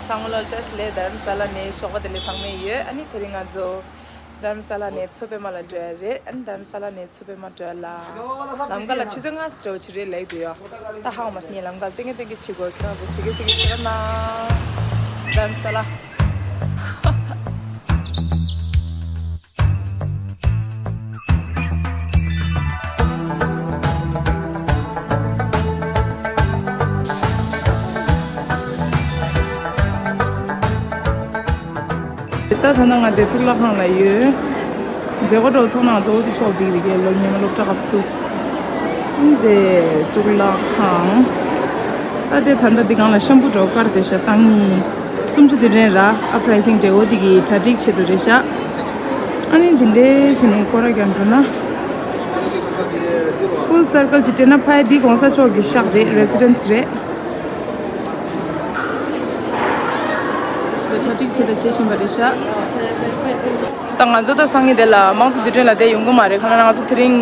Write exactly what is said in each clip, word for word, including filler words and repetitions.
ཚང་མ་ལ་བཀྲ་ཤིས་བདེ་ལེགས། རྡ་རམ་ས་ལ་ནས་ཞོགས་པ་བདེ་ལེགས་གྲངས་མེད་ཡོད། ཨ་ནི་དེ་རིང་ང་ཚོ་རྡ་རམ་ས་ལ་ནས་མཚོ་པད་མ་ལ་འགྲོ་ཡ་རེད། ཨ་ནི་རྡ་རམ་ས་ལ་ནས་མཚོ་པད་མ་འགྲོ་ཡ་ལ་ལམ་ཁ་ལ་ཆུ་ཚོད་ལྔ་ཙམ་འགྲོ་ཆེ་རེད་ལབ་འདུག་ཡ། ད་ཧང་མ་སྙེ་ལམ་ཁ་ལ་ཏེང་གེ་ཏེང་གེ་བྱེད་དགོས། ཁྱེད་རང་ཚོ་གཟིགས་གཟིགས་བྱེད་རོགས་གནང་། རྡ་རམ་ས་ལ། ད་ད་ནང་ང་དེ་གཙུག་ལག་ཁང་ལ་ཡོད། མཛད་སྒོ་འགྲོ་ཚོགས་ནང་གཙོ་བོ་དེ་ཕྱོགས་བསྡིགས་རེད་ལོ། ཉི་མ་སློབ་གྲྭ་སྐབས་སུ་དེ་གཙུག་ལག་ཁང་། ད་དེ་ད་ལྟ་འདི་སྒང་ལ་ཤམ་བུ་འགྲོ་དཀར་དེ་ཤ་སང་ཉིན་སུམ་ཅུ་དུས་དྲན་ར་ཨ་པ་རའི་སིང་འབྲས་བུ་འདི་གི་གྲ་སྒྲིག་བྱེད་དུ་རེད་ཤག་ཨ་ནི་འདི་འདྲའི་བྱས་ནས་སྐོར་ར་རྒྱག་འགྲོ་ན། ཕུལ་སར་ཀལ་ཅིག་སྤྲད་ན་ཕ་ཡི་འདི་གོང་ས་མཆོག་གི་ཤག་རེད། རེ་སི་ཌེན་སི་རེད། འདི་གྲ་སྒྲིག་བྱེད་དང་བྱེད་བཞིན་པ་རེད་ཤག་ད་ང་ཚོ་ད་སང་ཉིན་དེ་ལ་དམངས་གཙོ་དུས་དྲན་ལ་བསྡད་ཡོང་གི་མ་རེད། གང་ལྟར་ང་ཚོ་དེ་རིང་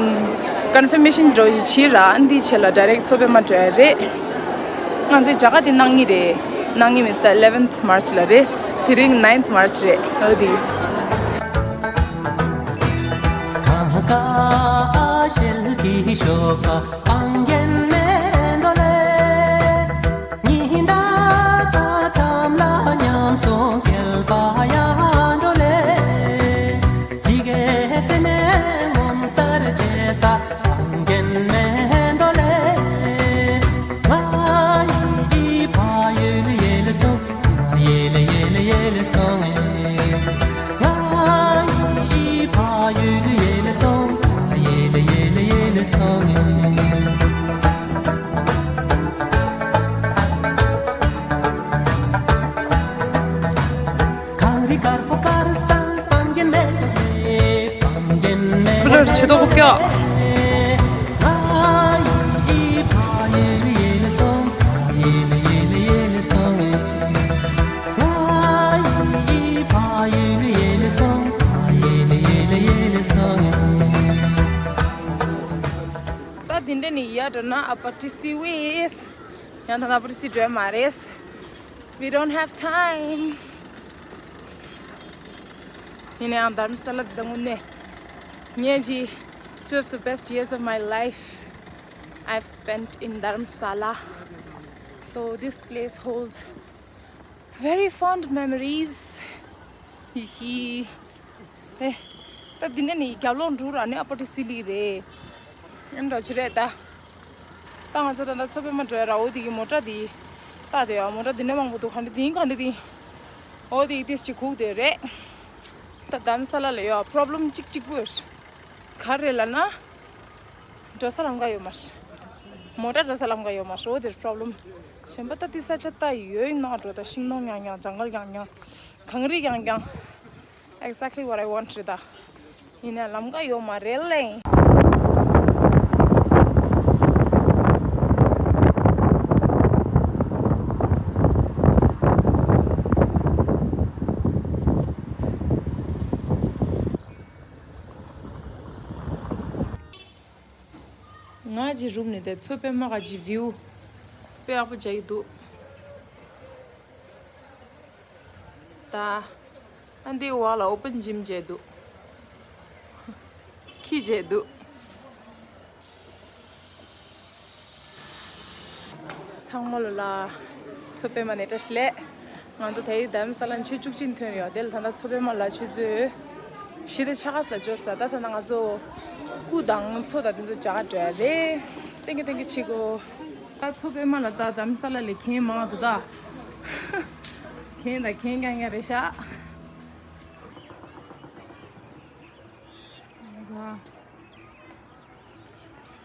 ཀོན་ཕར་མེ་ཤན་འདྲ་བོ་ཞིག་བྱས་ར། འདིའི་ཆེད་ལ་ཌའི་རེག་མཚོ་པད་མ་འགྲོ་ཡ་རེད། ང་ཚོའི་མཇལ་ཁ་དེ་གནང་ངེས་རེད། གནང་ངེས་མིན་ས་eleventh March ལ་རེད། དེ་རིང་ninth March རེད། འོ་དེ། གངས་དཀར་ཞལ་གྱི་ཞོགས་པ་སྤང་རྒྱན་མེ་འདོ་ལེ། ཉི་ཟླ་ད་མཚམས་ལ་ཉམས་སུ་བསྐྱལ་བ་ཡང་འགྲོ་ལེ། ཇི་གེ་ཏེ་ནེ་ངོ་མཚར་ཆེ་ས་སྤང་རྒྱན་མེ་འདོ་ལེ། ང་ཡི་ཕ་ཡུལ་ཡལ་སོང་། ཡལ་ཡལ་ཡལ་སོང་། ང་ཡི་ཕ་ཡུལ་ཡལ་སོང་། ཡལ་ཡལ་ཡལ་སོང་། གངས་རི་དཀར་པོ་དཀར་སང་སྤང་རྒྱན་མེ་ཏོག་སྤང་རྒྱན་མེ་ཏོག་ཆེ་ཏོག་ཀྱ། ད་དེ་འདྲ་ནི་ཡ་འགྲོ་ན་ཨ་པ་ཏི་སི་ཝེས། ཡང་ད་ད་པ་ཏི་སི་འགྲོ་མ་རེད། We don't have time. ཡིན་ནའང་རྡ་རམ་ས་ལ་འདི་ད་དངོས་གནས་ངས་ཀྱི་two of the best years of my life I've spent in Dharamsala. So this place holds very fond memories. ཧི་ཧི། ཨེ། ད་འདི་ནས་ནི་རྒྱབ་ལོགས་འགྲོ་ར་ནི་ཨ་པ་ཏི་སི་ལི་རེད། ཨེ་འདྲ་ཅི་རེད་ད། ད་ང་ཚོ་ད་ལྟ་མཚོ་པད་མ་འགྲོ་ཡ་ར་འོ་དེ་གི་མོ་ཊ་དེ། ད་དེ་ཡ་མོ་ཊ་འདི་ནས་མང་པོ་འདུག་ག་འདྲ་དེ་ཡིན་ག་འདྲ་དེ་ཡིན། འོ་དེ་ཡི་ཏིས་ཅིག་ཁུག་དེ་རེད། ད་རྡ་རམ་ས་ལ་ལ་ཡོད་པྲོབ་ལེམ་གཅིག་གཅིག་པོ་ཡོད། ག་རེ་ལབ་ན། འགྲོ་ས་ལམ་ཁ་ཡོད་མ་རེད། མོ་ཊ་འགྲོ་ས་ལམ་ཁ་ཡོད་མ་རེད། འོ་དེར་པྲོབ་ལེམ། གཞན་པ་ད་དེ་ས་ཆ་ད་ཡོད་ནོ་འགྲོ་ད་ཤིང་སྡོང་རྐྱང་རྐྱང་། ཇང་གལ་རྐྱང་རྐྱང་། གངས་རི་རྐྱང་རྐྱང་། Exactly what I want རེད་ད། ཡིན་ན་ལམ་ཁ་ཡོད་མ་རེད་ལེ། ང་གི་རུམ་ནས་དེ་མཚོ་པད་མ་ག་གི་བིའུ་དཔེ་ཡག་པོ་མཇལ་གྱི་འདུག་ད་ཨ་འདི་འོག་ལ་ཨོ་པན་ཇིམ་མཇལ་འདུག་ཁྱི་མཇལ་འདུག་ཚང་མ་ལོ་ལ་མཚོ་པད་མ་ནས་བཀྲ་ཤིས་བདེ་ལེགས། ང་ཚོ་དེ་རིང་རྡ་རམ་ས་ལ་ཆུ་ཚོད་བཅུ་གཅིག་ཐོན་ཡོད། དེ་ལ་ད་ལྟ་མཚོ་པད་མ་ལ་ཆུ་ཚོད་བཞི་དང་ཕྱེད་ཀ་ལ་འབྱོར་ས། ད་ད་ལྟ་ང་ཚོ་སྐུ་དང་མཚོ་དང་དེ་ཚོ་མཇལ་ག་འགྲོ་ཡ་རེད། ཏེང་གེ་ཏེང་གེ་བྱེད་དགོས། ད་མཚོ་པད་མ་ལ་ད་རྡ་རམ་ས་ལ་ལས་གྱེན་མང་འདུག་ད། གྱེན་དང་གྱེན་རྐྱང་རྐྱང་རེད་ཤག་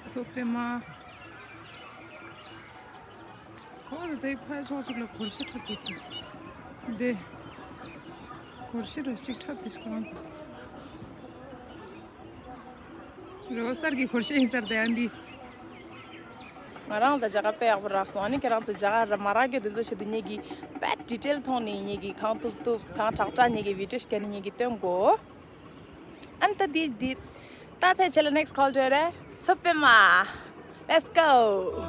མཚོ་པད་མ། ཁོ་རེ་དེ་ཕར་ཕྱོགས་གཅིག་ལ་སྒོར་གཞས་འཁྲབ་བསྡད་ཀྱི། འདི། སྒོར་གཞས་འདྲ་གཅིག་འཁྲབ་བསྡད་ཤག་ཁོ་རང་ཚོ། རེད་བ། གསར་གྱི་སྒོར་གཞས་ཡིན་ས་རེད་ཨ་འདི། ང་རང་ད་མཇལ་ཁ་དཔེ་ཡག་པོ་རག་སོང་། ཨ་ནི་ཁྱེད་རང་ཚོ་མཇལ་ཁ་ར་མ་རག་གི་དེ་ཚོ་ཆེད་དུ་ངེད་ཀྱིས་དཔེ་ཌི་ཊེལ་ཐོག་ནས་ངེད་ཀྱིས་གང་ཐུབ་ཐུབ་གང་དྲག་དྲག་ངེད་ཀྱིས་བི་ཌིའོ་བྱས་ནས་ངེད་ཀྱིས་སྟོན་དགོས། ཨན་ད་དེ་དེ། ད་ཚེ་ཆེ་ལ་next call འགྲོ་རེད། མཚོ་པད་མ། Let's go.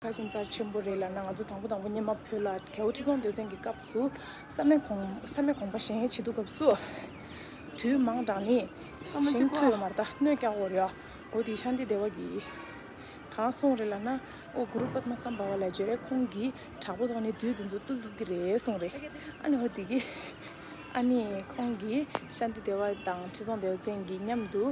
ཁ་ཆེམས་རྩ་ཆེན་པོ་རེད་ལབ་ན། ང་ཚོ་དང་པོ་དང་པོ་སྔོན་མ་བོད་ལ་རྒྱལ་པོ་ཁྲི་སྲོང་ལྡེའུ་བཙན་གྱི་སྐབས་སུ་བསམ་ཡས་གོང་བསམ་ཡས་གོང་མ་བཞེངས་བྱེད་དུས་སྐབས་སུ་དུས་མང་དྲགས་ནས་བཞེངས་ཐུབ་ཡོད་མ་རེད། ད་གནོད་སྐྱེལ་དགོས་རེད་ཡ། འོ་དེ་ཤཱནྟི་དེ་བ་གིས་གང་གསུངས་རེད་ལབ་ན། ཨོ་གུ་རུ་པདྨ་སམ་བྷ་ཝ་ལབ་ཡས་རེད། ཁོང་གིས་དྲག་པོ་ཐོག་ནས་དུས་དེ་ཚོ་བཏུལ་ཐུབ་ཀྱི་རེད་གསུངས་རེད། ཨ་ནི་འོ་དེ་གིས་ཨ་ནི་ཁོང་གིས་ཤཱནྟི་དེ་བ་དང་ཁྲི་སྲོང་ལྡེའུ་བཙན་གྱི་མཉམ་དུ་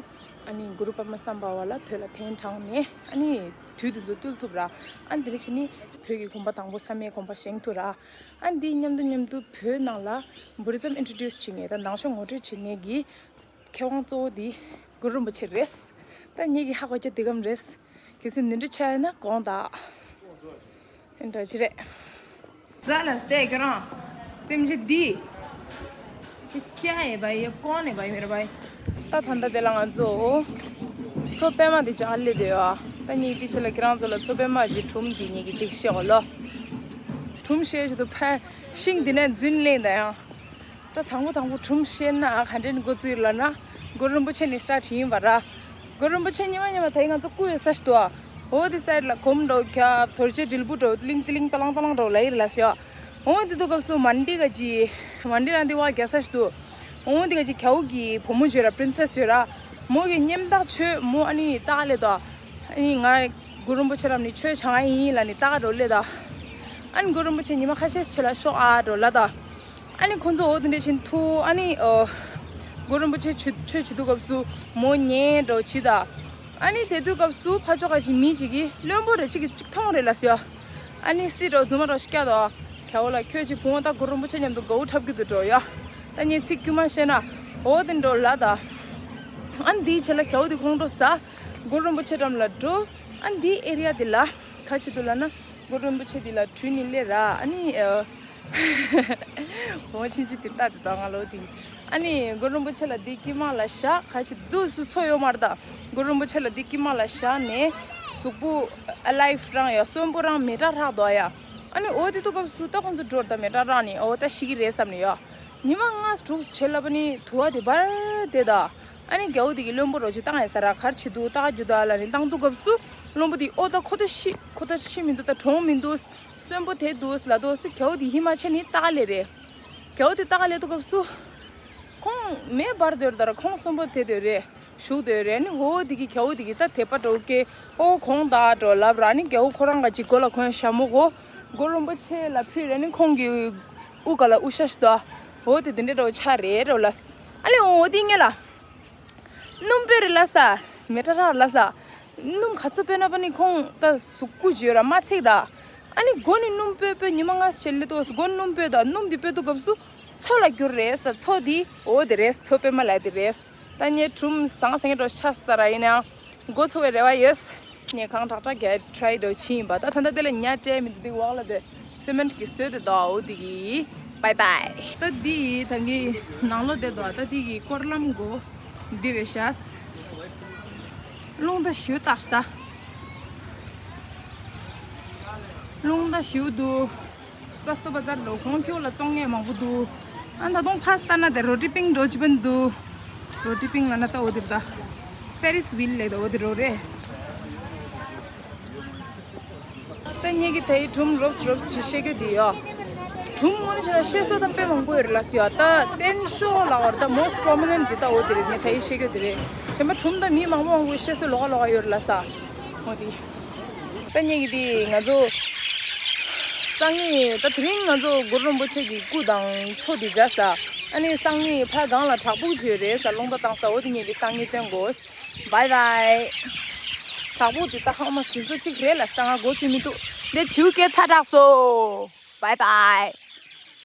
ཨ་ནི་གུ་རུ་པདྨ་སམ་བྷ་ཝ་ལ་བོད་ལ་གདན་དྲངས་ནས། ཨ་ནི་དུས་དེ་ཚོ་བཏུལ་ཐུབ་ར། ཨ་ནི་དེ་རེད་བྱས་ནས་བོད་ཀྱི་གོམ་པ་དང་པོ་བསམ་ཡས་གོམ་པ་བཞེངས་ཐུབ་ར། ཨ་ནི་དེའི་མཉམ་དུ་མཉམ་དུ་བོད་ནང་ལ་བུ་རི་ཛམ་ཨིན་ཊྲོ་ཌིའུ་སི་བྱེད་མཁན་དང་ནང་ཆོས་ངོ་སྤྲོད་བྱེད་མཁན་གྱི་མཁས་དབང་གཙོ་བོ་དེ་གུ་རུ་རིན་པོ་ཆེ་རེད། ད་ངེད་ཀྱི་ཧ་གོ་རྒྱུ་དེ་གམ་རེད། གལ་སྲིད་ནོར་འཁྲུལ་ཆགས་ཡོད་ན་དགོངས་དག། དེ་འདྲ་ཅི་རེད། ཟ་ལ་སྟེ་ཁྱོད་རང་སེམས་ཅན་འདི་ཀྱ་ཡེ་བ་ཡེ་ཀོན་ནེ་བ་ཡེ་མེ་ར་བ་ཡེ། ད་ད་ལྟ་དེ་ལ་ང་ཚོ་མཚོ་པད་མ་དེ་ཅག་སླེབས་བསྡད་ཡོད། ད་ངེད་ཀྱི་ཆེད་ལ་ཁྱེད་རང་ཚོ་ལ་མཚོ་པད་མ་གྱི་སྒྲུང་འདི་ངེད་ཀྱི་ཅིག་བཤད་འོ་ལོ། སྒྲུང་བཤད་བྱེད་དུ་ཕ་ཤིང་འདི་ནས་འཛིན་གླེང་དང་ཡང་། ད་དང་པོ་དང་པོ་སྒྲུང་བཤད་ན་ག་འདྲས་འགོ་བཙུགས་ལབ་ན། གུ་རུ་རིན་པོ་ཆེ་ནས་སི་ཊར་ཊི་ཡིན་པ་ར། གུ་རུ་རིན་པོ་ཆེ་ཉི་མ་ཉི་མ་ད་ཡིན་ང་ཚོ་སྐུ་ཡོད་ས་ཞིག་འདུག་ཨ། འོ་དེ་སའིཌ་ལ་གོམ་འགྲོ་ཁྱབ་རྡོ་རྗེ་དྲིལ་བུ་འགྲོ་ཏི་ལིང་ཏི་ལིང་ཏ་ལང་ཏ་ལང་འགྲོ་ལ་ཡིར་ལ་སི་ཡ། འོ་དེ་དུས་སྐབས་སུ་མན་ཌི་ག་ཅི། མན་ཌི་ལ་འདི་བ་རྒྱ་ས་ཞིག་འདུག་འོ་དེ་ག་ཅི་རྒྱལ་པོ་གི་བུ་མོ་ཅིག་ཡོད་ར། པི་རིན་སེ་སི་ཡོད་ར། མོ་གི་སྙེམ་ཐག་ཆོད། མོ་ཨ་ནི་ཏག་ལེ་དོ། ཨ་ནི་ང་གུ་རུ་རིན་པོ་ཆེ་རམ་ནི་ཆོས་བྱ་ང་ཡིན་ལ་ནི་ཏག་འགྲོ་ལེ་དོ། ཨ་ནི་གུ་རུ་རིན་པོ་ཆེ་ཉི་མ་ཁ་ཤས་ཤིག་ལ་ཤོག་ཨ་འགྲོ་ལ་དོ། ཨ་ནི་ཁོང་ཚོ་འོ་དེ་འདྲ་བྱེད་དུས་ཨ་ནི་ཨ། གུ་རུ་རིན་པོ་ཆེ་ཆོས་ཆོས་བྱེད་དུས་སྐབས་སུ་མོ་ཉལ་འགྲོ་བྱེད་ད། ཨ་ནི་དེ་དུས་སྐབས་སུ་ཕ་ཕྱོགས་ཁ་ཅིག་མི་ཅིག་གིས་བློན་པོ་རེ་ཅིག་གིས་ཅིག་མཐོང་རེ་ལ་སོ། ཨ་ནི་སི་འགྲོ་རྫུན་མ་འགྲོ་ཤི་ཀྱ་དོ། རྒྱལ་པོ་ལ་ཁྱོད་ཀྱི་བུ་མོ་ད་གུ་རུ་རིན་པོ་ཆེ་མཉམ་དུ་མགོ་བོ་འཁྲབ་ཀྱི་འདུག་འགྲོ་ཡ། ད་ངས་ཚིག་དཀྱུས་མ་བཤད་ན་འོ་དེ་འགྲོ་ལ་ད། ཨ་ནི་དེའི་ཆེད་ལ་རྒྱལ་པོ་དེ་ཁོང་འགྲོ་ས། གུ་རུ་རིན་པོ་ཆེ་འགྲམ་ལ་འགྲོ། ཨ་ནི་དེའི་ཨེ་རི་ཡ་དེ་ལ་ག་ཅི་འདུག་ལབ་ན། གུ་རུ་རིན་པོ་ཆེ་དེ་ལ་དྲུད་ནི་སླེབས་ར། ཨ་ནི་ཨ། བུ་མོ་ཆུང་ཆུང་དེ་ལྟ་དེ་དང་ང་ལོ་དེ། ཨ་ནི་གུ་རུ་རིན་པོ་ཆེ་ལ་དེ་དཀྱིལ་མ་ལ་བཞག་ག་ཅི་འདུག་སུ་ཚོ་ཡོད་མ་རེད་ད། གུ་རུ་རིན་པོ་ཆེ་ལ་དེ་དཀྱིལ་མ་ལ་བཞག་ནས་གཟུགས་པོ་ཨ་ལའིབ་རང་ཡ་གསོན་པོ་རང་མེ་སྲེག་རག་འདུག་ཡ། ཨ་ནི་འོ་དེ་དུས་སྐབས་སུ་ད་ཁོང་ཚོ་འགྲོ་ད་མེ་སྲེག་རག་ནི་འོ་ད་ཤི་གི་རེད་བསམ་ནས་ཡ། ཉི་མ་ལྔ་དྲུག་བྱས་ལབ་པ་ནི་དུ་བ་དེ་འབར་དེ་ད། ཨ་ནི་རྒྱལ་པོ་དེ་གི་བློན་པོ་རོ་ཅིག་བཏང་ཡ་ས་ར་གར་བྱེད་དུ་ལྟ་རྒྱུ་ད་ལ་ནི་བཏང་དུས་སྐབས་སུ་བློན་པོ་དེ་ཨོ་ད་ཁོ་ད་ཤི་ཁོ་ད་ཤི་མི་འདུག་ད་གྲོངས་མི་འདུག་གསོན་པོ་དེ་འདུག་ལ་དོ་སུ་རྒྱལ་པོ་དེ་ཧི་མ་ཆེ་ནི་ལྟ་ལེ་རེད། རྒྱལ་པོ་དེ་ལྟ་ལེ་དུས་སྐབས་སུ་ཁོང་མེ་འབར་དོར་ད་ར་ཁོང་གསོན་པོ་དེ་དོ་རེད། བཞུགས་སྡོད་རེད། ནི་ཧོ་དེ་གི་རྒྱལ་པོ་དེ་གི་ད་དད་པ་འགྲོ་གི་ཨོ་ཁོང་ད་འགྲོ་ལབ་ར། ནི་རྒྱལ་པོ་ཁོ་རང་ག་ཅིག་མགོ་ལ་གོན་ཞྭ་མོ་གོ་གུ་རུ་རིན་པོ་ཆེ་ལ་ཕུལ་རེད། ནི་ཁོང་གི་དབུ་ག་ལ་དབུ་ཞྭ་ཞིག་ད་ཧོ་དེ་དེ་འདྲ་འགྲོ་ཆ་རེད་རོ་ལ། ཨ་ལེ་ཨོ་དེ་ངེ་ལ་སྣུམ་སྤོས་རེད་ལ་ས། མེ་སྲེག་རག་ལ་ས། སྣུམ་ག་ཚོད་སྤོས་ན་པ་ནི་ཁོང་ད་གཟུགས་སྐུ་བརྗོད་ར་མ་ཚིག་ར། ཨ་ནི་མགོ་ནི་སྣུམ་སྤོས་སྤོས་ཉི་མ་ལྔ་ཞིག་ལས་ཏོ་མགོ་སྣུམ་སྤོས་ད་སྣུམ་དེ་སྤོས་དུས་སྐབས་སུ། མཚོ་ལ་གྱུར་རེད་ས། མཚོ་འདི་འོ་དེ་རེད། མཚོ་པད་མ་ལ་དེ་རེད། ད་ངས་གྲུམ་ཟང་ཟེང་འགྲོ་ཆ་ས་ར་ཡིན་ནའང་མགོ་ཚོ་བའི་རེ་བ་ཡོད། ངས་གང་དྲག་དྲག་གས་ཊི་རའི་འགྲོ་ཕྱིན་ཡིན་པ། ད་ད་ལྟ་དེ་ལ་ཉ་སྤྲད་མི་འདུག་འདི་འོག་ལ་དེ་སི་མེན་ཊི་གི་བཟོས་དེ་འདུག་འོ་དེ་གི་བའི་བའི། ད་འདི་ད་གི་ནང་ལོགས་དེ་འདུག་ད་འདི་གི་སྐོར་ལམ་མགོ་འདི་རེད་ཤག་རླུང་ད་ཞུ་བཏགས་ཤག་རླུང་ད་ཞུ་འདུག་ས་སྟོད་པ་ཛར་འགྲོ་གོང་ཁྱོད་ལ་བཙོང་མཁན་མང་པོ་འདུག་ཨ་ད་དུང་ཕ་སྟ་ན་དེ་རོ་ཊི་པིང་འགྲོ་ཅི་པན་འདུག་རོ་ཊི་པིང་ལ་ན་ད་འོ་དེ་ད་ཕེ་རིས་ཝིལ་ལས་ད་འོ་དེ་རོ་རེད། ད་ངེད་ཀྱི་ད་ཡི་སྒྲུང་རོབ་རོབ་ཅིག་བཤད་རྒྱུ་དེ་ཡོད། སྒྲུང་དངོས་གནས་བྱས་ན་བཤད་སྲོལ་ད་དཔེ་མང་པོ་ཡོད་རེད་ལ་སི་ཡ། ད་བསྟན་བཤོག་ལ་བར་ད་most prominent དེ་ད་འོ་དེ་རེད། ངས་ད་ཡི་བཤད་རྒྱུ་དེ་རེད། གཞན་པ་སྒྲུང་ད་མི་མང་པོ་མང་པོ་བཤད་སྲོལ་ལོགས་ཀ་ལོགས་ཀ་ཡོད་རེད་ལ་ས། འོ་དེ། ད་ངེད་ཀྱི་དེ་ང་ཚོ་སང་ཉིན་ད་དེ་རིང་ང་ཚོ་གུ་རུ་རིན་པོ་ཆེ་གི་སྐུ་དང་མཚོ་དེ་མཇལ་ས། ཨ་ནི་སང་ཉིན་ཕ་གང་ལ་བྲག་ཕུག་བརྗོད་རེད་ས། རླུང་རྟ་བཏང་ས། འོ་དེ་ངེད་ཀྱི་སང་ཉིན་སྟོན་དགོས། བའི་བའི། བྲག་ཕུག་དེ་ད་ཧང་མ་དུས་ཚོད་གཅིག་རེད་ལ་ས། ང་འགོ་ཚུགས་མི་འདུག་འདི་བྱིའུ་སྐད་ཚ་དྲགས་སོ། བའི་བའི།